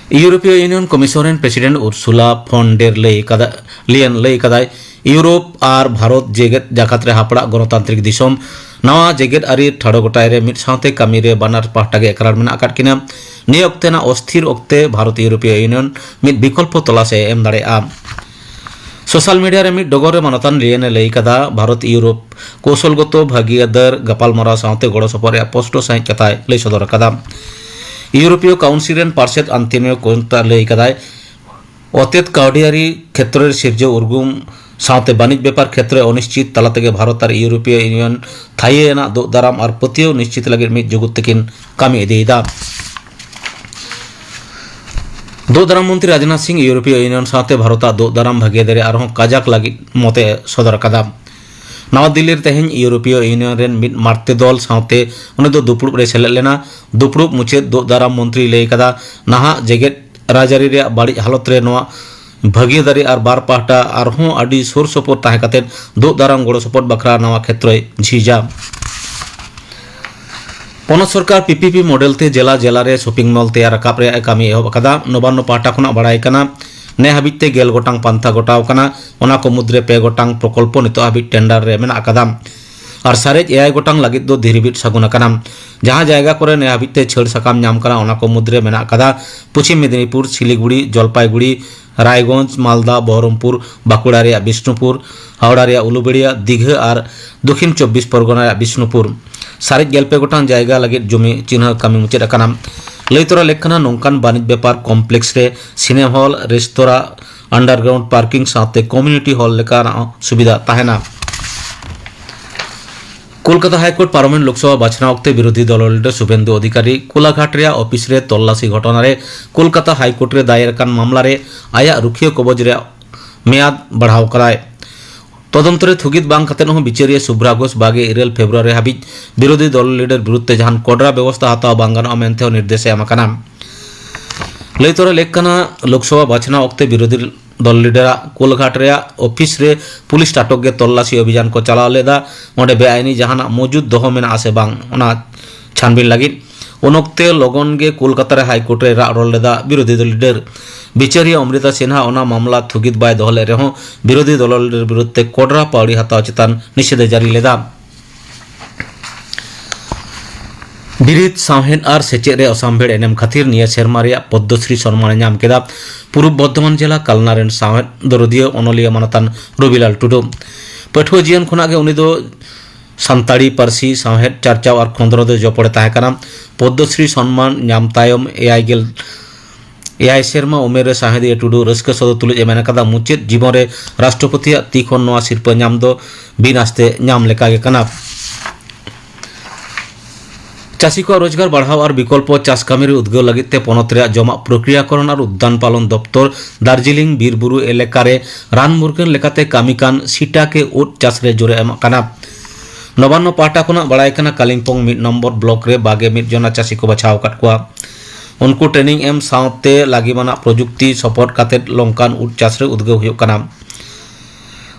ᱤᱭᱩᱨᱳᱯᱤᱭᱚ ᱤᱭᱩᱱᱤᱭᱚᱱ ᱠᱚᱢᱤᱥᱚᱱ ᱨᱮᱱ ᱯᱨᱮᱥᱤᱰᱮᱱᱴ ᱩᱨᱥᱩᱞᱟ ᱯᱷᱚᱱ ᱰᱮᱨ ᱞᱟᱹᱭ ᱠᱟᱫᱟ, ᱞᱤᱭᱮᱱ ᱞᱟᱹᱭ ᱠᱟᱫᱟᱭ, ᱤᱭᱩᱨᱳᱯ ᱟᱨ ᱵᱷᱟᱨᱚᱛ ᱡᱮᱜᱮᱛ ᱡᱟᱠᱟᱛ ᱨᱮ ᱦᱟᱯᱲᱟᱜ ᱜᱚᱱᱚᱛᱟᱱᱛᱨᱤᱠ ᱫᱤᱥᱚᱢ ᱱᱟᱣᱟ ᱡᱮᱜᱮᱛ ᱟᱹᱨᱤ ᱴᱷᱟᱲᱚ ᱜᱚᱴᱟᱭ ᱨᱮ ᱢᱤᱫ ᱥᱟᱶᱛᱮ ᱠᱟᱹᱢᱤ ᱨᱮ ᱵᱟᱱᱟᱨ ᱯᱟᱦᱴᱟ ᱜᱮ ᱮᱠᱨᱟᱨ ᱢᱮᱱᱟᱜ ᱟᱠᱟᱫ ᱠᱤᱱᱟ᱾ ᱱᱤᱭᱟᱹ ᱚᱠᱛᱮ ᱨᱮᱱᱟᱜ ᱚᱥᱛᱷᱤᱨ ᱚᱠᱛᱮ ᱵᱷᱟᱨᱚᱛ ᱤᱭᱩᱨᱳᱯᱤᱭᱚ ᱤᱭᱩᱱᱤᱭᱚᱱ ᱢᱤᱫ ᱵᱤᱠᱚᱞᱯᱚ ᱛᱚᱞᱟᱥ ᱮ ᱮᱢ ᱫᱟᱲᱮᱭᱟᱜᱼᱟ᱾ ᱥᱳᱥᱟᱞ ᱢᱤᱰᱤᱭᱟ ᱨᱮ ᱢᱤᱫ ᱰᱚᱜᱚᱨ ᱨᱮ ᱢᱟᱱᱚᱛᱟᱱ ᱞᱤᱭᱮᱱ ᱮ ᱞᱟᱹᱭ ᱠᱟᱫᱟ, ᱵᱷᱟᱨᱚᱛ ᱤᱭᱩᱨᱳᱯ ᱠᱳᱥᱚᱞᱜᱚᱛᱚ ᱵᱷᱟᱹᱜᱤᱭᱟᱹᱫᱟᱹᱨ ᱜᱟᱯᱟᱞᱢᱟᱨᱟᱣ ᱥᱟᱶᱛᱮ ᱜᱚᱲᱚ ᱥᱚᱯᱚᱦᱚᱫ ᱨᱮᱭᱟᱜ ᱯᱚᱥᱴᱚ ᱥᱟᱹᱦᱤᱡ ᱠᱟᱛᱷᱟᱭ ᱞᱟᱹᱭ ᱥᱚᱫᱚᱨ ᱟᱠᱟᱫᱟ᱾ ᱤᱭᱩᱨᱳᱯᱤᱭᱚ ᱠᱟᱣᱩᱱᱥᱤᱞ ᱨᱮᱱ ᱯᱟᱨᱥᱮᱛ ᱟᱱᱛᱳᱱᱤᱭᱳ ᱠᱳᱱᱛᱟ ᱞᱟᱹᱭ ᱠᱟᱫᱟᱭ, ᱚᱛᱮᱛ ᱠᱟᱹᱣᱰᱤᱭᱟᱹᱨᱤ ᱠᱷᱮᱛᱨᱚ ᱨᱮ ᱥᱤᱨᱡᱟᱹᱣ ᱩᱨᱜᱩᱢ ᱥᱟᱶᱛᱮ ᱵᱟᱹᱱᱤᱡᱽ ᱵᱮᱯᱟᱨ ᱠᱷᱮᱛᱨᱚ ᱨᱮ ᱚᱱᱤᱥᱪᱤᱛ ᱛᱟᱞᱟ ᱛᱮᱜᱮ ᱵᱷᱟᱨᱚᱛ ᱟᱨ ᱤᱭᱩᱨᱳᱯᱤᱭᱚ ᱤᱭᱩᱱᱤᱭᱚᱱ ᱛᱷᱟᱭᱤ ᱨᱮᱱᱟᱜ ᱫᱳᱜ ᱫᱟᱨᱟᱢ ᱟᱨ ᱯᱟᱹᱛᱭᱟᱹᱣ ᱱᱤᱥᱪᱤᱛ ᱞᱟᱹᱜᱤᱫ ᱢᱤᱫ ᱡᱩᱜᱩᱫ ᱛᱮᱠᱤᱱ ᱠᱟᱹᱢᱤ ᱤᱫᱤᱭᱮᱫᱟ᱾ ᱫᱳᱜ ᱫᱟᱨᱟᱢ ᱢᱚᱱᱛᱨᱤ ᱨᱟᱡᱽᱱᱟᱛᱷ ᱥᱤᱝ ᱤᱭᱩᱨᱳᱯᱤᱭᱚ ᱤᱭᱩᱱᱤᱭᱚᱱ ᱥᱟᱶᱛᱮ ᱵᱷᱟᱨᱚᱛᱟᱜ ᱫᱳᱜ ᱫᱟᱨᱟᱢ ᱵᱷᱟᱹᱜᱤᱭᱟᱹᱨᱤ ᱟᱨᱦᱚᱸ ᱠᱟᱡᱟᱠ ᱞᱟᱹᱜᱤᱫ ᱢᱚᱛᱮ ᱥᱚᱫᱚᱨ ᱟᱠᱟᱫᱟ᱾ ᱱᱟᱣᱟ ᱫᱤᱞᱞᱤ ᱨᱮ ᱛᱮᱦᱮᱧ ᱤᱭᱩᱨᱳᱯᱤᱭᱚ ᱤᱭᱩᱱᱤᱭᱚᱱ ᱨᱮᱱ ᱢᱤᱫ ᱢᱟᱨᱛᱮ ᱫᱚᱞ ᱥᱟᱶᱛᱮ ᱩᱱᱤ ᱫᱚ ᱫᱩᱯᱲᱩᱵ ᱨᱮ ᱥᱮᱞᱮᱫ ᱞᱮᱱᱟ᱾ ᱫᱩᱯᱲᱩᱵ ᱢᱩᱪᱟᱹᱫ ᱫᱳᱜ ᱫᱟᱨᱟᱢ ᱢᱚᱱᱛᱨᱤᱭ ᱞᱟᱹᱭ ᱠᱟᱫᱟ, ᱱᱟᱦᱟᱜ ᱡᱮᱜᱮᱛ ᱨᱟᱡᱽᱟᱹᱨᱤ ᱨᱮᱭᱟᱜ ᱵᱟᱹᱲᱤᱡ ᱦᱟᱞᱚᱛ ᱨᱮ ᱱᱚᱣᱟ ᱵᱷᱟᱹᱜᱤᱭᱟᱹᱨᱤ ᱟᱨ ᱵᱟᱨ ᱯᱟᱦᱴᱟ ᱟᱨᱦᱚᱸ ᱟᱹᱰᱤ ᱥᱩᱨ ᱥᱩᱯᱩᱨ ᱛᱟᱦᱮᱸ ᱠᱟᱛᱮ ᱫᱳᱜ ᱫᱟᱨᱟᱢ ᱜᱚᱲᱚ ᱥᱚᱯᱚᱦᱚᱫ ᱵᱟᱠᱷᱨᱟ ᱱᱟᱣᱟ ᱠᱷᱮᱛᱨᱚᱭ ᱡᱷᱤᱡᱟ᱾ ᱯᱚᱱᱚᱛ ᱥᱚᱨᱠᱟᱨ ᱯᱤ ᱯᱤ ᱯᱤ ᱢᱚᱰᱮᱞ ᱛᱮ ᱡᱮᱞᱟ ᱡᱮᱞᱟ ᱨᱮ ᱥᱚᱯᱤᱝ ᱢᱚᱞ ᱛᱮᱭᱟᱨ ᱨᱟᱠᱟᱵ ᱨᱮᱭᱟᱜ ᱮ ᱠᱟᱹᱢᱤ ᱮᱦᱚᱵ ᱟᱠᱟᱫᱟ᱾ ᱱᱚᱵᱟᱱᱱᱚ ᱯᱟᱦᱴᱟ ᱠᱷᱚᱱᱟᱜ ᱵᱟᱲᱟᱭ ᱠᱟᱱᱟ, ᱱᱮ ᱦᱟᱹᱵᱤᱡ ᱛᱮ ᱜᱮᱞ ᱜᱚᱴᱟᱝ ᱯᱟᱱᱛᱷᱟ ᱜᱚᱴᱟᱣ ᱟᱠᱟᱱᱟ᱾ ᱚᱱᱟ ᱠᱚ ᱢᱩᱫᱽᱨᱮ ᱯᱮ ᱜᱚᱴᱟᱝ ᱯᱨᱚᱠᱚᱞᱯᱚ ᱱᱤᱛᱚᱜ ᱦᱟᱹᱵᱤᱡ ᱴᱮᱱᱰᱟᱨ ᱨᱮ ᱢᱮᱱᱟᱜ ᱟᱠᱟᱫᱟ᱾ ᱟᱨ ᱥᱟᱨᱮᱡ ᱮᱭᱟᱭ ᱜᱚᱴᱟᱝ ᱞᱟᱹᱜᱤᱫ ᱫᱚ ᱫᱷᱤᱨᱤ ᱵᱤᱫ ᱥᱟᱹᱜᱩᱱ ᱟᱠᱟᱱᱟ᱾ ᱡᱟᱦᱟᱸ ᱡᱟᱭᱜᱟ ᱠᱚᱨᱮ ᱱᱮ ᱦᱟᱹᱵᱤᱡ ᱛᱮ ᱪᱷᱟᱹᱲ ᱥᱟᱠᱟᱢ ᱧᱟᱢ ᱠᱟᱱᱟ, ᱚᱱᱟ ᱠᱚ ᱢᱩᱫᱽᱨᱮ ᱢᱮᱱᱟᱜ ᱟᱠᱟᱫᱟ ᱯᱚᱪᱷᱤᱢ ᱢᱮᱫᱽᱱᱤᱯᱩᱨ, ᱥᱤᱞᱤᱜᱩᱲᱤ, ᱡᱚᱞᱯᱟᱭᱜᱩᱲᱤ, ᱨᱟᱭᱜᱚᱸᱡᱽ, ᱢᱟᱞᱫᱟ, ᱵᱚᱦᱚᱨᱚᱢᱯᱩᱨ, ᱵᱟᱸᱠᱩᱲᱟ ᱨᱮᱭᱟᱜ ᱵᱤᱥᱱᱩᱯᱩᱨ, ᱦᱟᱣᱲᱟ ᱨᱮᱭᱟᱜ ᱩᱞᱩᱵᱮᱲᱤᱭᱟ, ᱫᱤᱜᱷᱟᱹ ᱟᱨ ᱫᱚᱠᱷᱤᱱ ᱪᱚᱵᱵᱤᱥ ᱯᱚᱨᱜᱚᱱᱟ ᱨᱮᱭᱟᱜ ᱵᱤᱥᱱᱩᱯᱩᱨ᱾ ᱥᱟᱨᱮᱡ ᱜᱮᱞ ᱯᱮ ᱜᱚᱴᱟᱝ ᱡᱟᱭᱜᱟ ᱞᱟᱹᱜᱤᱫ ᱡᱚᱢᱤ ᱪᱤᱱᱦᱟᱹ ᱠᱟᱹᱢᱤ ᱢᱩᱪᱟᱹᱫ ᱟᱠᱟᱱᱟ᱾ ᱞᱟᱹᱭ ᱛᱚᱨᱟ ᱞᱮᱠ ᱠᱟᱱᱟ, ᱱᱚᱝᱠᱟᱱ ᱵᱟᱹᱱᱤᱡᱽ ᱵᱮᱯᱟᱨ ᱠᱚᱢᱯᱞᱮᱠᱥ ᱨᱮ cinema hall, restaurant, underground parking ᱥᱟᱶᱛᱮ ᱠᱚᱢᱭᱩᱱᱤᱴᱤ ᱦᱚᱞ ᱞᱮᱠᱟᱱᱟᱜ ᱦᱚᱸ ᱥᱩᱵᱤᱫᱷᱟ ᱛᱟᱦᱮᱱᱟ᱾ ᱠᱳᱞᱠᱟᱛᱟ ᱦᱟᱭᱠᱳᱨᱴ ᱯᱟᱨᱚᱢᱮᱱ ᱞᱳᱠᱥᱚᱵᱷᱟ ᱵᱟᱪᱷᱱᱟᱣ ᱚᱠᱛᱮ ᱵᱤᱨᱳᱫᱷᱤ ᱫᱚᱞ ᱞᱤᱰᱟᱨ ᱥᱩᱵᱷᱮᱱᱫᱩ ᱚᱫᱷᱤᱠᱟᱨᱤ ᱠᱳᱞᱟᱜᱷᱟᱴ ᱨᱮᱭᱟᱜ ᱚᱯᱷᱤᱥ ᱨᱮ ᱛᱚᱞᱞᱟᱥᱤ ᱜᱷᱚᱴᱚᱱᱟ ᱨᱮ ᱠᱳᱞᱠᱟᱛᱟ ᱦᱟᱭᱠᱳᱨᱴ ᱨᱮ ᱫᱟᱭᱮᱨ ᱟᱠᱟᱱ ᱢᱟᱢᱞᱟ ᱨᱮ ᱟᱭᱟᱜ ᱨᱩᱠᱷᱤᱭᱟᱹ ᱠᱚᱵᱚᱡ ᱨᱮᱭᱟᱜ ᱢᱮᱭᱟᱫ ᱵᱟᱲᱦᱟᱣ ᱠᱟᱫᱟᱭ᱾ ᱛᱚᱫᱚᱱᱛᱚ ᱨᱮ ᱛᱷᱩᱜᱤᱛ ᱵᱟᱝ ᱠᱟᱛᱮ ᱦᱚᱸ ᱵᱤᱪᱟᱹᱨᱤᱭᱟᱹ ᱥᱩᱵᱷᱨᱟ ᱜᱷᱳᱥ ᱵᱟᱜᱮ ᱤᱨᱟᱹᱞ ᱯᱷᱮᱵᱽᱨᱩᱣᱟᱨᱤ ᱦᱟᱹᱵᱤᱡ ᱵᱤᱨᱳᱫᱷᱤ ᱫᱚᱞ ᱞᱤᱰᱟᱨ ᱵᱤᱨᱩᱫᱷ ᱛᱮ ᱡᱟᱦᱟᱱ ᱠᱚᱰᱨᱟ ᱵᱮᱵᱚᱥᱛᱷᱟ ᱦᱟᱛᱟᱣ ᱵᱟᱝ ᱜᱟᱱᱚᱜᱼᱟ ᱢᱮᱱᱛᱮ ᱦᱚᱸ ᱱᱤᱨᱫᱮᱥ ᱮ ᱮᱢ ᱟᱠᱟᱱᱟ᱾ ᱞᱟᱹᱭ ᱛᱚᱨᱟ ᱞᱮᱠ ᱠᱟᱱᱟ, ᱞᱳᱠᱥᱚᱵᱷᱟ ᱵᱟᱪᱷᱱᱟᱣ ᱚᱠᱛᱮ ᱵᱤᱨᱳᱫᱷᱤ ᱫᱚᱞ ᱞᱤᱰᱟᱨᱟᱜ ᱠᱳᱞᱜᱷᱟᱴ ᱨᱮᱭᱟᱜ ᱚᱯᱷᱤᱥ ᱨᱮ ᱯᱩᱞᱤᱥ ᱟᱴᱚᱠ ᱜᱮ ᱛᱚᱞᱞᱟᱥᱤ ᱚᱵᱷᱤᱡᱟᱱ ᱠᱚ ᱪᱟᱞᱟᱣ ᱞᱮᱫᱟ᱾ ᱚᱸᱰᱮ ᱵᱮᱟᱭᱤᱱᱤ ᱡᱟᱦᱟᱱᱟᱜ ᱢᱚᱡᱩᱫ ᱫᱚᱦᱚ ᱢᱮᱱᱟᱜᱼᱟ ᱥᱮ ᱵᱟᱝ, ᱚᱱᱟ ᱪᱷᱟᱱᱵᱤᱱ ᱞᱟᱹᱜᱤᱫ᱾ ᱩᱱ ᱚᱠᱛᱮ ᱞᱚᱜᱚᱱ ᱜᱮ ᱠᱳᱞᱠᱟᱛᱟ ᱨᱮ ᱦᱟᱭᱠᱳᱨᱴ ᱨᱮ ᱨᱟᱜ ᱨᱚᱲ ᱞᱮᱫᱟ ᱵᱤᱨᱳᱫᱷᱤ ᱫᱚᱞ ᱞᱤᱰᱟᱨ᱾ ᱵᱤᱪᱟᱹᱨᱤᱭᱟᱹ ᱚᱢᱨᱤᱛᱟ ᱥᱤᱱᱦᱟ ᱚᱱᱟ ᱢᱟᱢᱞᱟ ᱛᱷᱩᱜᱤᱛ ᱵᱟᱭ ᱫᱚᱦᱚ ᱞᱮᱫ ᱨᱮᱦᱚᱸ ᱵᱤᱨᱳᱫᱷᱤ ᱫᱚᱞ ᱞᱤᱰᱟᱨ ᱵᱤᱨᱩᱫᱷ ᱛᱮ ᱠᱚᱰᱨᱟ ᱯᱟᱹᱣᱲᱤ ᱦᱟᱛᱟᱣ ᱪᱮᱛᱟᱱ ᱱᱤᱥᱮᱫᱷ ᱮ ᱡᱟᱹᱨᱤ ᱞᱮᱫᱟ᱾ ᱵᱤᱨᱤᱫ, ᱥᱟᱶᱦᱮᱫ ᱟᱨ ᱥᱮᱪᱮᱫ ᱨᱮ ᱚᱥᱟᱢᱵᱷᱮᱲ ᱮᱱᱮᱢ ᱠᱷᱟᱹᱛᱤᱨ ᱱᱤᱭᱟᱹ ᱥᱮᱨᱢᱟ ᱨᱮᱭᱟᱜ ᱯᱚᱫᱽᱫᱚᱥᱨᱤ ᱥᱚᱱᱢᱟᱱ ᱮ ᱧᱟᱢ ᱠᱮᱫᱟ ᱯᱩᱨᱩᱵ ᱵᱚᱨᱫᱷᱚᱢᱟᱱ ᱡᱮᱞᱟ ᱠᱟᱞᱱᱟ ᱨᱮᱱ ᱥᱟᱶᱦᱮᱫ ᱫᱚᱨᱚᱫᱤᱭᱟᱹ ᱚᱱᱚᱞᱤᱭᱟᱹ ᱢᱟᱱᱚᱛᱟᱱ ᱨᱚᱵᱤᱞᱟᱞ ᱴᱩᱰᱩ᱾ ᱯᱟᱹᱴᱷᱩᱣᱟᱹ ᱡᱤᱭᱚᱱ ᱠᱷᱚᱱᱟᱜ ᱜᱮ ᱩᱱᱤ ᱫᱚ ᱥᱟᱱᱛᱟᱲᱤ ᱯᱟᱹᱨᱥᱤ, ᱥᱟᱶᱦᱮᱫ, ᱪᱟᱨᱪᱟᱣ ᱟᱨ ᱠᱷᱚᱸᱫᱽᱨᱚᱸᱫ ᱨᱮ ᱡᱚᱯᱚᱲ ᱮ ᱛᱟᱦᱮᱸ ᱠᱟᱱᱟ᱾ ᱯᱚᱫᱽᱫᱚᱥᱨᱤ ᱥᱚᱱᱢᱟᱱ ᱧᱟᱢ ᱛᱟᱭᱚᱢ ᱮᱭᱟᱭ ᱜᱮᱞ ᱮᱭᱟᱭ ᱥᱮᱨᱢᱟ ᱩᱢᱮᱨ ᱨᱮ ᱥᱟᱶᱦᱮᱫᱤᱭᱟᱹ ᱴᱩᱰᱩ ᱨᱟᱹᱥᱠᱟᱹ ᱥᱚᱫᱚᱨ ᱛᱩᱞᱩᱡ ᱮ ᱢᱮᱱ ᱟᱠᱟᱫᱟ, ᱢᱩᱪᱟᱹᱫ ᱡᱤᱵᱚᱱ ᱨᱮ ᱨᱟᱥᱴᱨᱚᱯᱚᱛᱤᱭᱟᱜ ᱛᱤ ᱠᱷᱚᱱ ᱱᱚᱣᱟ ᱥᱤᱨᱯᱟᱹ ᱧᱟᱢ ᱫᱚ ᱵᱤᱱ ᱟᱥᱛᱮ ᱧᱟᱢ ᱞᱮᱠᱟ ᱜᱮ ᱠᱟᱱᱟ᱾ ᱪᱟᱹᱥᱤ ᱠᱚᱣᱟᱜ ᱨᱳᱡᱽᱜᱟᱨ ᱵᱟᱲᱦᱟᱣ ᱟᱨ ᱵᱤᱠᱚᱞᱯᱚ ᱪᱟᱥ ᱠᱟᱹᱢᱤ ᱨᱮ ᱩᱫᱽᱜᱟᱹᱣ ᱞᱟᱹᱜᱤᱫ ᱛᱮ ᱯᱚᱱᱚᱛ ᱨᱮᱭᱟᱜ ᱡᱚᱢᱟᱜ ᱯᱨᱚᱠᱨᱤᱭᱟᱠᱚᱨᱚᱱ ᱟᱨ ᱩᱫᱽᱫᱟᱱ ᱯᱟᱞᱚᱱ ᱫᱚᱯᱛᱚᱨ ᱫᱟᱨᱡᱤᱞᱤᱝ ᱵᱤᱨ ᱵᱩᱨᱩ ᱮᱞᱟᱠᱟ ᱨᱮ ᱨᱟᱱ ᱢᱩᱨᱜᱟᱹᱱ ᱞᱮᱠᱟᱛᱮ ᱠᱟᱹᱢᱤ ᱠᱟᱱ ᱥᱤᱴᱟ ᱠᱮ ᱩᱫ ᱪᱟᱥ ᱨᱮ ᱡᱳᱨ ᱮ ᱮᱢᱟᱜ ᱠᱟᱱᱟ᱾ ᱱᱚᱵᱟᱱᱱᱚ ᱯᱟᱦᱴᱟ ᱠᱷᱚᱱᱟᱜ ᱵᱟᱲᱟᱭ ᱠᱟᱱᱟ, ᱠᱟᱞᱤᱢᱯᱚᱝ ᱢᱤᱫ ᱱᱚᱢᱵᱚᱨ ᱵᱞᱚᱠ ᱨᱮ ᱵᱟᱜᱮ ᱢᱤᱫ ᱡᱚᱱᱟ ᱪᱟᱹᱥᱤ ᱠᱚ ᱵᱟᱪᱷᱟᱣ ᱟᱠᱟᱫ ᱠᱚᱣᱟ᱾ ᱩᱱᱠᱩ ᱴᱨᱮᱱᱤᱝ ᱮᱢ ᱥᱟᱶᱛᱮ ᱞᱟᱹᱜᱤᱢᱟᱱᱟᱜ ᱯᱨᱚᱡᱩᱠᱛᱤ ᱥᱚᱯᱚᱦᱚᱫ ᱠᱟᱛᱮ ᱞᱚᱝᱠᱟᱱ ᱩᱫ ᱪᱟᱥ ᱨᱮ ᱩᱫᱽᱜᱟᱹᱣ ᱦᱩᱭᱩᱜ ᱠᱟᱱᱟ᱾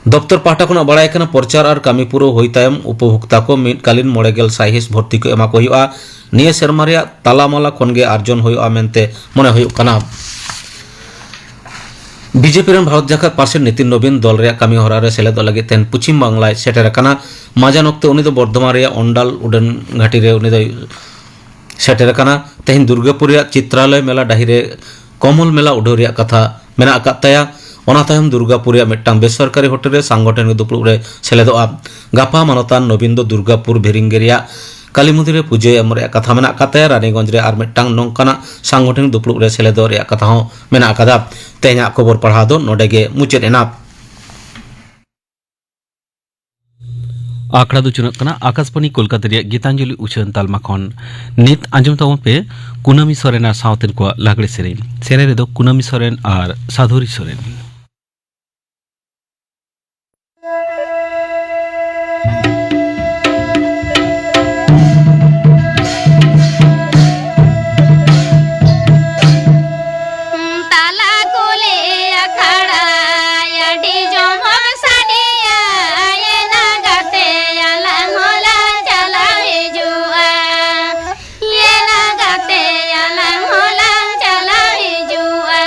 ᱫᱚᱯᱛᱚᱨ ᱯᱟᱦᱴᱟ ᱠᱷᱚᱱᱟᱜ ᱵᱟᱲᱟᱭ ᱠᱟᱱᱟ, ᱯᱨᱚᱪᱟᱨ ᱟᱨ ᱠᱟᱹᱢᱤ ᱯᱩᱨᱟᱹᱣ ᱦᱩᱭ ᱛᱟᱭᱚᱢ ᱩᱯᱚᱵᱷᱳᱠᱛᱟ ᱠᱚ ᱢᱤᱫ ᱠᱟᱞᱤᱱ ᱢᱚᱬᱮ ᱜᱮᱞ ᱥᱟᱭᱦᱤᱸᱥ ᱵᱷᱚᱨᱛᱤ ᱠᱚ ᱮᱢᱟ ᱠᱚ ᱦᱩᱭᱩᱜᱼᱟ᱾ ᱱᱤᱭᱟᱹ ᱥᱮᱨᱢᱟ ᱨᱮᱭᱟᱜ ᱛᱟᱞᱟᱢᱟᱞᱟ ᱠᱷᱚᱱ ᱜᱮ ᱟᱨᱡᱚᱱ ᱦᱩᱭᱩᱜᱼᱟ ᱢᱮᱱᱛᱮ ᱢᱚᱱᱮ ᱦᱩᱭᱩᱜ ᱠᱟᱱᱟ᱾ ᱵᱤᱡᱮᱯᱤ ᱨᱮᱱ ᱵᱷᱟᱨᱚᱛ ᱡᱟᱠᱟᱛ ᱯᱟᱨᱥᱮᱛ ᱱᱤᱛᱤᱱ ᱱᱚᱵᱤᱱ ᱫᱚᱞ ᱨᱮᱭᱟᱜ ᱠᱟᱹᱢᱤ ᱦᱚᱨᱟ ᱨᱮ ᱥᱮᱞᱮᱫᱚᱜ ᱞᱟᱹᱜᱤᱫ ᱛᱮᱦᱮᱧ ᱯᱚᱪᱷᱤᱢ ᱵᱟᱝᱞᱟᱭ ᱥᱮᱴᱮᱨ ᱟᱠᱟᱱᱟ᱾ ᱢᱟᱡᱟᱱ ᱚᱠᱛᱮ ᱩᱱᱤ ᱫᱚ ᱵᱚᱨᱫᱷᱚᱢᱟᱱ ᱨᱮᱭᱟᱜ ᱚᱱᱰᱟᱞ ᱩᱰᱟᱹᱱ ᱜᱷᱟᱹᱴᱤ ᱨᱮ ᱩᱱᱤ ᱫᱚᱭ ᱥᱮᱴᱮᱨ ᱟᱠᱟᱱᱟ᱾ ᱛᱮᱦᱮᱧ ᱫᱩᱨᱜᱟᱯᱩᱨ ᱨᱮᱭᱟᱜ ᱪᱤᱛᱨᱟᱞᱚᱭ ᱢᱮᱞᱟ ᱰᱟᱹᱦᱤ ᱨᱮ ᱠᱚᱢᱚᱞ ᱢᱮᱞᱟ ᱩᱰᱷᱟᱹᱣ ᱨᱮᱭᱟᱜ ᱠᱟᱛᱷᱟ ᱢᱮᱱᱟᱜ ᱟᱠᱟᱫ ᱛᱟᱭᱟ᱾ ᱚᱱᱟ ᱛᱟᱭᱚᱢ ᱫᱩᱨᱜᱟᱯᱩᱨ ᱨᱮᱭᱟᱜ ᱢᱤᱫᱴᱟᱝ ᱵᱮᱥᱚᱨᱠᱟᱨᱤ ᱦᱳᱴᱮᱞ ᱨᱮ ᱥᱟᱝᱜᱚᱴᱷᱚᱱᱤᱠ ᱫᱩᱯᱲᱩᱵ ᱨᱮ ᱥᱮᱞᱮᱫᱚᱜᱼᱟ᱾ ᱜᱟᱯᱟ ᱢᱟᱱᱚᱛᱟᱱ ᱱᱚᱵᱤᱱ ᱫᱚ ᱫᱩᱨᱜᱟᱯᱩᱨ ᱵᱷᱮᱨᱤᱝᱜᱮ ᱨᱮᱭᱟᱜ ᱠᱟᱞᱤ ᱢᱚᱱᱫᱤᱨ ᱨᱮ ᱯᱩᱡᱟᱹ ᱮᱢ ᱨᱮᱭᱟᱜ ᱠᱟᱛᱷᱟ ᱢᱮᱱᱟᱜ ᱟᱠᱟᱫ ᱛᱟᱭᱟ᱾ ᱨᱟᱱᱤᱜᱚᱸᱡᱽ ᱨᱮ ᱟᱨ ᱢᱤᱫᱴᱟᱝ ᱱᱚᱝᱠᱟᱱᱟᱜ ᱥᱟᱝᱜᱚᱴᱷᱚᱱᱤᱠ ᱫᱩᱯᱲᱩᱵ ᱨᱮ ᱥᱮᱞᱮᱫᱚᱜ ᱨᱮᱭᱟᱜ ᱠᱟᱛᱷᱟ ᱦᱚᱸ ᱢᱮᱱᱟᱜ ᱟᱠᱟᱫᱟ᱾ ᱛᱮᱦᱮᱧᱟᱜ ᱠᱷᱚᱵᱚᱨ ᱯᱟᱲᱦᱟᱣ ᱫᱚ ᱱᱚᱰᱮ ᱜᱮ ᱢᱩᱪᱟᱹᱫ ᱮᱱᱟ᱾ ᱟᱠᱷᱲᱟ ᱫᱚ ᱪᱩᱱᱟᱹᱜ ᱠᱟᱱᱟ ᱟᱠᱟᱥᱵᱟᱬᱤ ᱠᱳᱞᱠᱟᱛᱟ ᱨᱮᱭᱟᱜ ᱜᱤᱛᱟᱧᱡᱚᱞᱤ ᱩᱪᱷᱟᱹᱱ ᱛᱟᱞᱢᱟ ᱠᱷᱚᱱ᱾ ᱱᱤᱛ ᱟᱸᱡᱚᱢ ᱛᱟᱵᱚᱱ ᱯᱮ ᱠᱩᱱᱟᱹᱢᱤ ᱥᱚᱨᱮᱱ ᱟᱨ ᱥᱟᱶᱛᱮᱱ ᱠᱚᱣᱟᱜ ᱞᱟᱜᱽᱲᱮ ᱥᱮᱨᱮᱧ᱾ ᱥᱮᱨᱮᱧ ᱨᱮᱫᱚ ᱠᱩᱱᱟᱹᱢᱤ ᱥᱚᱨᱮᱱ ᱟᱨ ᱥᱟᱫᱷᱩᱨᱤ ᱥᱚᱨᱮᱱ᱾ ᱛᱟᱞᱟ ᱠᱩᱞᱦᱤ ᱟᱠᱷᱲᱟ ᱟᱹᱰᱤ ᱡᱚᱢᱚᱠ ᱥᱟᱰᱮᱭᱟ, ᱮᱱᱟ ᱜᱟᱛᱮ ᱟᱞᱟᱝ ᱦᱚᱸᱞᱟᱝ ᱪᱟᱞᱟᱣ ᱦᱤᱡᱩᱜᱼᱟ᱾ ᱮᱱᱟ ᱜᱟᱛᱮ ᱟᱞᱟᱝ ᱦᱚᱸᱞᱟᱝ ᱪᱟᱞᱟᱣ ᱦᱤᱡᱩᱜᱼᱟ᱾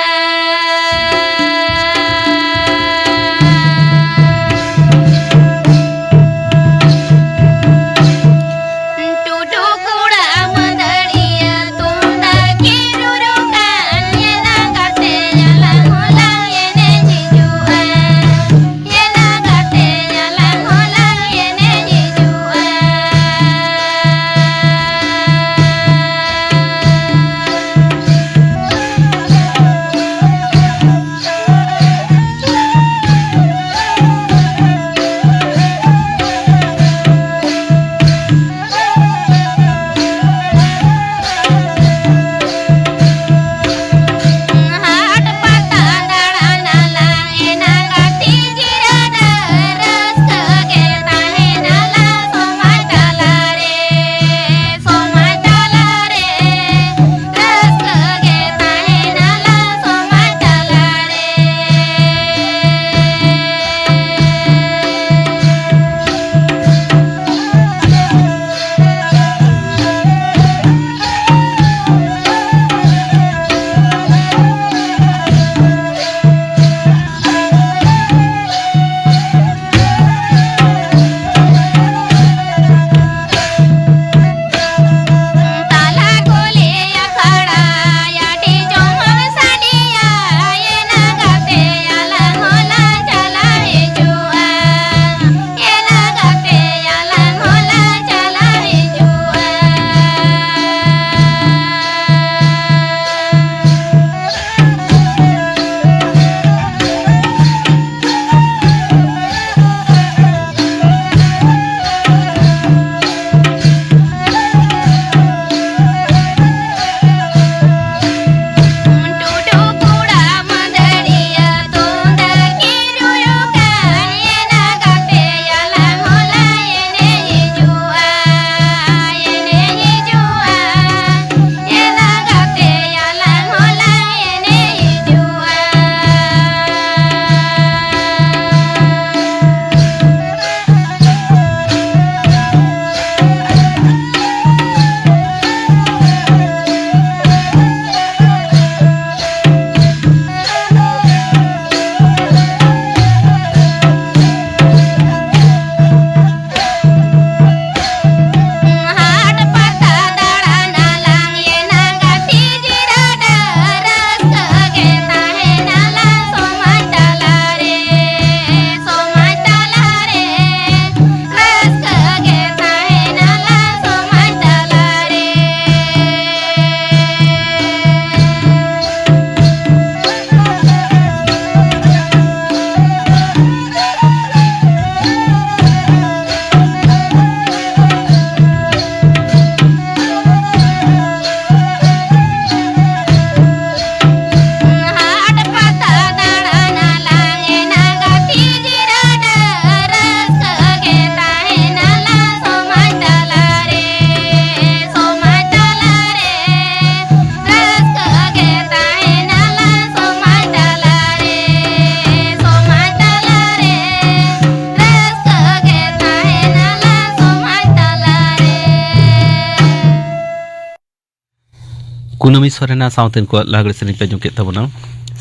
ᱥᱚᱨᱮᱱᱟᱜ ᱥᱟᱶᱛᱮᱱ ᱠᱚᱣᱟᱜ ᱞᱟᱜᱽᱲᱮ ᱥᱮᱨᱮᱧ ᱯᱮ ᱟᱸᱡᱚᱢ ᱠᱮᱫ ᱛᱟᱵᱚᱱᱟ᱾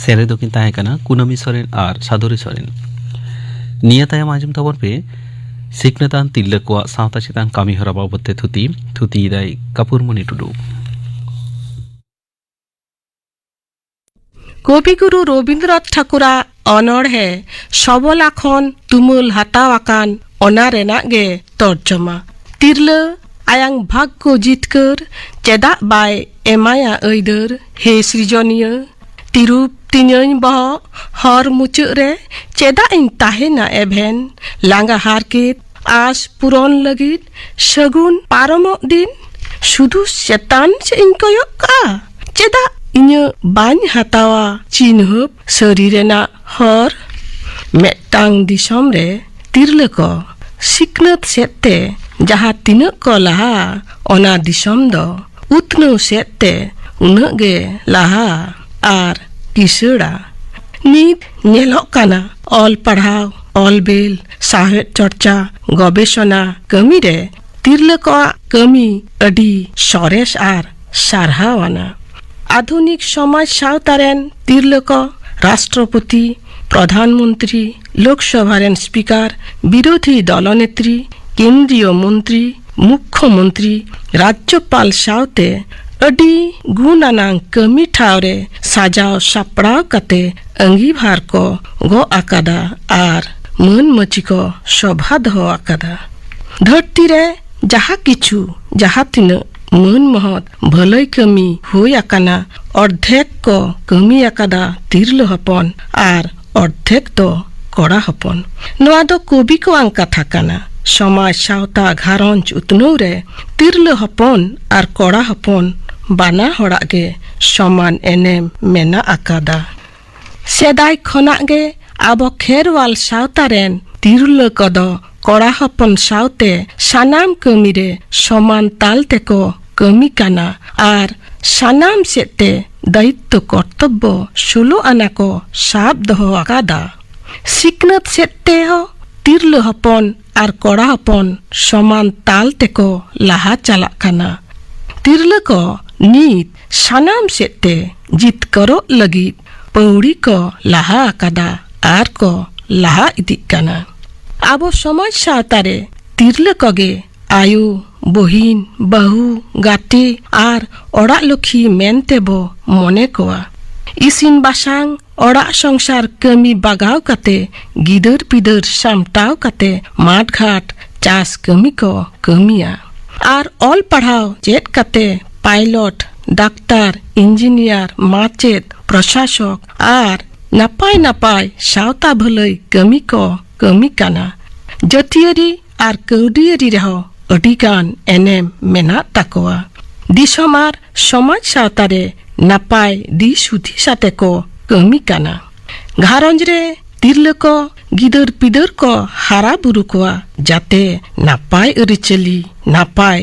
ᱥᱮᱨᱮᱧ ᱫᱚᱠᱤᱱ ᱛᱟᱦᱮᱸ ᱠᱟᱱᱟ ᱠᱩᱱᱟᱹᱢᱤ ᱥᱚᱨᱮᱱ ᱟᱨ ᱥᱟᱫᱚᱨᱤ ᱥᱚᱨᱮᱱ᱾ ᱱᱤᱭᱟᱹ ᱛᱟᱭᱚᱢ ᱟᱸᱡᱚᱢ ᱛᱟᱵᱚᱱ ᱯᱮ ᱥᱤᱠᱷᱱᱟᱹᱛᱟᱱ ᱛᱤᱨᱞᱟᱹ ᱠᱚᱣᱟᱜ ᱥᱟᱶᱛᱟ ᱪᱮᱛᱟᱱ ᱠᱟᱹᱢᱤ ᱦᱚᱨᱟ ᱵᱟᱵᱚᱫ ᱛᱮ ᱛᱷᱩᱛᱤ᱾ ᱛᱷᱩᱛᱤᱭᱮᱫᱟᱭ ᱠᱟᱯᱩᱨᱢᱚᱱᱤ ᱴᱩᱰᱩ᱾ ᱠᱚᱵᱤᱜᱩᱨᱩ ᱨᱚᱵᱤᱱᱫᱨᱚᱱᱟᱛᱷ ᱴᱷᱟᱠᱩᱨᱟᱜ ᱚᱱᱚᱬᱦᱮ ᱥᱚᱵᱚᱞᱟ ᱠᱷᱚᱱ ᱛᱩᱢᱟᱹᱞ ᱦᱟᱛᱟᱣ ᱟᱠᱟᱱ ᱚᱱᱟ ᱨᱮᱱᱟᱜ ᱜᱮ ᱛᱚᱨᱡᱚᱢᱟ᱾ ᱛᱤᱨᱞᱟᱹ ᱟᱭᱟᱝ ᱵᱷᱟᱜᱽᱜᱚ ᱡᱤᱛᱠᱟᱹᱨ ᱪᱮᱫᱟᱜ ᱵᱟᱭ ᱮᱢᱟᱭᱟ ᱟᱹᱭᱫᱟᱹᱨ? ᱦᱮ ᱥᱤᱨᱡᱚᱱᱤᱭᱟᱹ, ᱛᱤᱨᱩᱯ ᱛᱤᱧᱟᱹᱧ ᱵᱚᱦᱚᱜ ᱦᱚᱨ ᱢᱩᱪᱟᱹᱫ ᱨᱮ ᱪᱮᱫᱟᱜ ᱤᱧ ᱛᱟᱦᱮᱱᱟ ᱮᱵᱷᱮᱱ? ᱞᱟᱸᱜᱟ ᱦᱟᱨᱠᱮᱛ ᱟᱸᱥ ᱯᱩᱨᱚᱱ ᱞᱟᱹᱜᱤᱫ ᱥᱟᱹᱜᱩᱱ ᱯᱟᱨᱚᱢᱚᱜ ᱫᱤᱱ ᱥᱩᱫᱷᱩ ᱪᱮᱛᱟᱱ ᱥᱮᱫ ᱤᱧ ᱠᱚᱭᱚᱜ ᱠᱟᱜᱼᱟ? ᱪᱮᱫᱟᱜ ᱤᱧᱟᱹᱜ ᱵᱟᱹᱧ ᱦᱟᱛᱟᱣᱟ ᱪᱤᱱᱦᱟᱹᱯ ᱥᱟᱹᱨᱤ ᱨᱮᱱᱟᱜ ᱦᱚᱨ? ᱢᱤᱫᱴᱟᱝ ᱫᱤᱥᱚᱢ ᱨᱮ ᱛᱤᱨᱞᱟᱹ ᱠᱚ ᱥᱤᱠᱷᱱᱟᱹᱛ ᱥᱮᱫ ᱛᱮ ᱡᱟᱦᱟᱸ ᱛᱤᱱᱟᱹᱜ ᱠᱚ ᱞᱟᱦᱟᱜᱼᱟ, ᱚᱱᱟ ᱫᱤᱥᱚᱢ ᱫᱚ ᱩᱛᱱᱟᱹᱣ ᱥᱮᱫ ᱛᱮ ᱩᱱᱟᱹᱜ ᱜᱮ ᱞᱟᱦᱟᱜᱼᱟ ᱟᱨ ᱠᱤᱥᱟᱹᱲᱟ᱾ ᱱᱤᱛ ᱧᱮᱞᱚᱜ ᱠᱟᱱᱟ, ᱚᱞ ᱯᱟᱲᱦᱟᱣ, ᱚᱞ ᱵᱮᱞ, ᱥᱟᱶᱦᱮᱫ ᱪᱚᱨᱪᱟ, ᱜᱚᱵᱮᱥᱚᱱᱟ ᱠᱟᱹᱢᱤ ᱨᱮ ᱛᱤᱨᱞᱟᱹ ᱠᱚᱣᱟᱜ ᱠᱟᱹᱢᱤ ᱟᱹᱰᱤ ᱥᱚᱨᱮᱥ ᱟᱨ ᱥᱟᱨᱦᱟᱣ ᱟᱱᱟ᱾ ᱟᱫᱷᱩᱱᱤᱠ ᱥᱚᱢᱟᱡᱽ ᱥᱟᱶᱛᱟ ᱨᱮᱱ ᱛᱤᱨᱞᱟᱹ ᱠᱚ ᱨᱟᱥᱴᱨᱚᱯᱚᱛᱤ, ᱯᱨᱚᱫᱷᱟᱱ ᱢᱚᱱᱛᱨᱤ, ᱞᱳᱠᱥᱚᱵᱷᱟ ᱨᱮᱱ ᱥᱯᱤᱠᱟᱨ, ᱵᱤᱨᱳᱫᱷᱤ ᱫᱚᱞᱚᱱᱮᱛᱨᱤ, ᱠᱮᱱᱫᱨᱤᱭᱚ ᱢᱚᱱᱛᱨᱤ, ᱢᱩᱠᱠᱷᱚ ᱢᱚᱱᱛᱨᱤ, ᱨᱟᱡᱽᱡᱚᱯᱟᱞ ᱥᱟᱶᱛᱮ ᱟᱹᱰᱤ ᱜᱩᱱ ᱟᱱᱟᱝ ᱠᱟᱹᱢᱤ ᱴᱷᱟᱶ ᱨᱮ ᱥᱟᱡᱟᱣ ᱥᱟᱯᱲᱟᱣ ᱠᱟᱛᱮ ᱟᱺᱜᱤᱵᱷᱟᱨ ᱠᱚ ᱜᱚᱜ ᱟᱠᱟᱫᱟ ᱟᱨ ᱢᱟᱹᱱ ᱢᱟᱹᱪᱤ ᱠᱚ ᱥᱚᱵᱷᱟ ᱫᱚᱦᱚ ᱟᱠᱟᱫᱟ᱾ ᱫᱷᱟᱹᱨᱛᱤ ᱨᱮ ᱡᱟᱦᱟᱸ ᱠᱤᱪᱷᱩ, ᱡᱟᱦᱟᱸ ᱛᱤᱱᱟᱹᱜ ᱢᱟᱹᱱ ᱢᱚᱦᱚᱛ ᱵᱷᱟᱹᱞᱟᱹᱭ ᱠᱟᱹᱢᱤ ᱦᱩᱭ ᱟᱠᱟᱱᱟ, ᱚᱨᱫᱷᱮᱠ ᱠᱚ ᱠᱟᱹᱢᱤ ᱟᱠᱟᱫᱟ ᱛᱤᱨᱞᱟᱹ ᱦᱚᱯᱚᱱ ᱟᱨ ᱚᱨᱫᱷᱮᱠ ᱫᱚ ᱠᱚᱲᱟ ᱦᱚᱯᱚᱱ᱾ ᱱᱚᱣᱟ ᱫᱚ ᱠᱚᱵᱤ ᱠᱚᱣᱟᱝ ᱠᱟᱛᱷᱟ ᱠᱟᱱᱟ᱾ ᱥᱚᱢᱟᱡᱽ, ᱥᱟᱶᱛᱟ, ᱜᱷᱟᱨᱚᱸᱡᱽ ᱩᱛᱱᱟᱹᱣ ᱨᱮ ᱛᱤᱨᱞᱟᱹ ᱦᱚᱯᱚᱱ ᱟᱨ ᱠᱚᱲᱟ ᱦᱚᱯᱚᱱ ᱵᱟᱱᱟ ᱦᱚᱲᱟᱜ ᱜᱮ ᱥᱚᱢᱟᱱ ᱮᱱᱮᱢ ᱢᱮᱱᱟᱜ ᱟᱠᱟᱫᱟ᱾ ᱥᱮᱫᱟᱭ ᱠᱷᱚᱱᱟᱜ ᱜᱮ ᱟᱵᱚ ᱠᱷᱮᱨᱣᱟᱞ ᱥᱟᱶᱛᱟ ᱨᱮᱱ ᱛᱤᱨᱞᱟᱹ ᱠᱚᱫᱚ ᱠᱚᱲᱟ ᱦᱚᱯᱚᱱ ᱥᱟᱶᱛᱮ ᱥᱟᱱᱟᱢ ᱠᱟᱹᱢᱤ ᱨᱮ ᱥᱚᱢᱟᱱ ᱛᱟᱞ ᱛᱮᱠᱚ ᱠᱟᱹᱢᱤ ᱠᱟᱱᱟ ᱟᱨ ᱥᱟᱱᱟᱢ ᱥᱮᱫ ᱛᱮ ᱫᱟᱭᱤᱛᱛᱚ ᱠᱚᱨᱛᱚᱵᱵᱚ ᱥᱳᱞᱳ ᱟᱱᱟ ᱠᱚ ᱥᱟᱵ ᱫᱚᱦᱚ ᱟᱠᱟᱫᱟ᱾ ᱥᱤᱠᱷᱱᱟᱹᱛ ᱥᱮᱫ ᱛᱮᱦᱚᱸ ᱛᱤᱨᱞᱟᱹ ᱦᱚᱯᱚᱱ ᱟᱨ ᱠᱚᱲᱟ ᱦᱚᱯᱚᱱ ᱥᱚᱢᱟᱱ ᱛᱟᱞ ᱛᱮᱠᱚ ᱞᱟᱦᱟ ᱪᱟᱞᱟᱜ ᱠᱟᱱᱟ᱾ ᱛᱤᱨᱞᱟᱹ ᱠᱚ ᱱᱤᱛ ᱥᱟᱱᱟᱢ ᱥᱮᱫ ᱛᱮ ᱡᱤᱛᱠᱟᱹᱨᱚᱜ ᱞᱟᱹᱜᱤᱫ ᱯᱟᱹᱣᱲᱤ ᱠᱚ ᱞᱟᱦᱟ ᱟᱠᱟᱫᱟ ᱟᱨ ᱠᱚ ᱞᱟᱦᱟ ᱤᱫᱤᱜ ᱠᱟᱱᱟ᱾ ᱟᱵᱚ ᱥᱚᱢᱟᱡᱽ ᱥᱟᱶᱛᱟ ᱨᱮ ᱛᱤᱨᱞᱟᱹ ᱠᱚᱜᱮ ᱟᱭᱳ, ᱵᱚᱦᱤᱱ, ᱵᱟᱹᱦᱩ, ᱜᱟᱛᱮ ᱟᱨ ᱚᱲᱟᱜ ᱞᱚᱠᱷᱤ ᱢᱮᱱᱛᱮ ᱵᱚ ᱢᱚᱱᱮ ᱠᱚᱣᱟ᱾ ᱤᱥᱤᱱ ᱵᱟᱥᱟᱝ, ᱚᱲᱟᱜ ᱥᱚᱝᱥᱟᱨ ᱠᱟᱹᱢᱤ ᱵᱟᱜᱟᱣ ᱠᱟᱛᱮ, ᱜᱤᱫᱟᱹᱨ ᱯᱤᱫᱟᱹᱨ ᱥᱟᱢᱴᱟᱣ ᱠᱟᱛᱮ, ᱢᱟᱴ ᱜᱷᱟᱴ ᱪᱟᱥ ᱠᱟᱹᱢᱤ ᱠᱚ ᱠᱟᱹᱢᱤᱭᱟ᱾ ᱟᱨ ᱚᱞ ᱯᱟᱲᱦᱟᱣ ᱪᱮᱫ ᱠᱟᱛᱮ ᱯᱟᱭᱞᱚᱴ, ᱰᱟᱠᱛᱟᱨ, ᱤᱧᱡᱤᱱᱤᱭᱟᱨ, ᱢᱟᱪᱮᱫ, ᱯᱨᱚᱥᱟᱥᱚᱠ ᱟᱨ ᱱᱟᱯᱟᱭ ᱱᱟᱯᱟᱭ ᱥᱟᱶᱛᱟ ᱵᱷᱟᱹᱞᱟᱹᱭ ᱠᱟᱹᱢᱤ ᱠᱚ ᱠᱟᱹᱢᱤ ᱠᱟᱱᱟ᱾ ᱡᱟᱹᱛᱤᱭᱟᱹᱨᱤ ᱟᱨ ᱠᱟᱹᱣᱰᱤᱭᱟᱹᱨᱤ ᱨᱮᱦᱚᱸ ᱟᱹᱰᱤᱜᱟᱱ ᱮᱱᱮᱢ ᱢᱮᱱᱟᱜ ᱛᱟᱠᱚᱣᱟ᱾ ᱫᱤᱥᱚᱢ ᱟᱨ ᱥᱚᱢᱟᱡᱽ ᱥᱟᱶᱛᱟ ᱨᱮ ᱱᱟᱯᱟᱭ ᱫᱤᱥ ᱦᱩᱫᱤᱥ ᱟᱛᱮ ᱠᱚ ᱠᱟᱹᱢᱤ ᱠᱟᱱᱟ᱾ ᱜᱷᱟᱨᱚᱸᱡᱽ ᱨᱮ ᱛᱤᱨᱞᱟᱹ ᱠᱚ ᱜᱤᱫᱟᱹᱨ ᱯᱤᱫᱟᱹᱨ ᱠᱚ ᱦᱟᱨᱟ ᱵᱩᱨᱩ ᱠᱚᱣᱟ, ᱡᱟᱛᱮ ᱱᱟᱯᱟᱭ ᱟᱹᱨᱤᱪᱟᱹᱞᱤ, ᱱᱟᱯᱟᱭ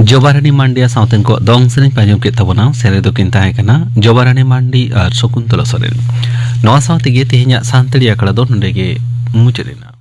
ᱡᱚᱵᱟᱨᱟᱱᱤ ᱢᱟᱱᱰᱤᱭᱟ ᱥᱟᱶᱛᱮ ᱩᱱᱠᱩᱣᱟᱜ ᱫᱚᱝ ᱥᱮᱨᱮᱧ ᱯᱮ ᱟᱸᱡᱚᱢ ᱠᱮᱫ ᱛᱟᱵᱚᱱᱟ᱾ ᱥᱮᱨᱮᱧ ᱫᱚᱠᱤᱱ ᱛᱟᱦᱮᱸ ᱠᱟᱱᱟ ᱡᱚᱵᱟᱨᱟᱱᱤ ᱢᱟᱱᱰᱤ ᱟᱨ ᱥᱚᱠᱩᱱᱛᱚᱞᱟ ᱥᱚᱨᱮᱱ᱾ ᱱᱚᱣᱟ ᱥᱟᱶ ᱛᱮᱜᱮ ᱛᱮᱦᱮᱧᱟᱜ ᱥᱟᱱᱛᱟᱲᱤ ᱟᱠᱷᱲᱟ ᱫᱚ ᱱᱚᱰᱮ ᱜᱮ ᱢᱩᱪᱟᱹᱫ ᱮᱱᱟ᱾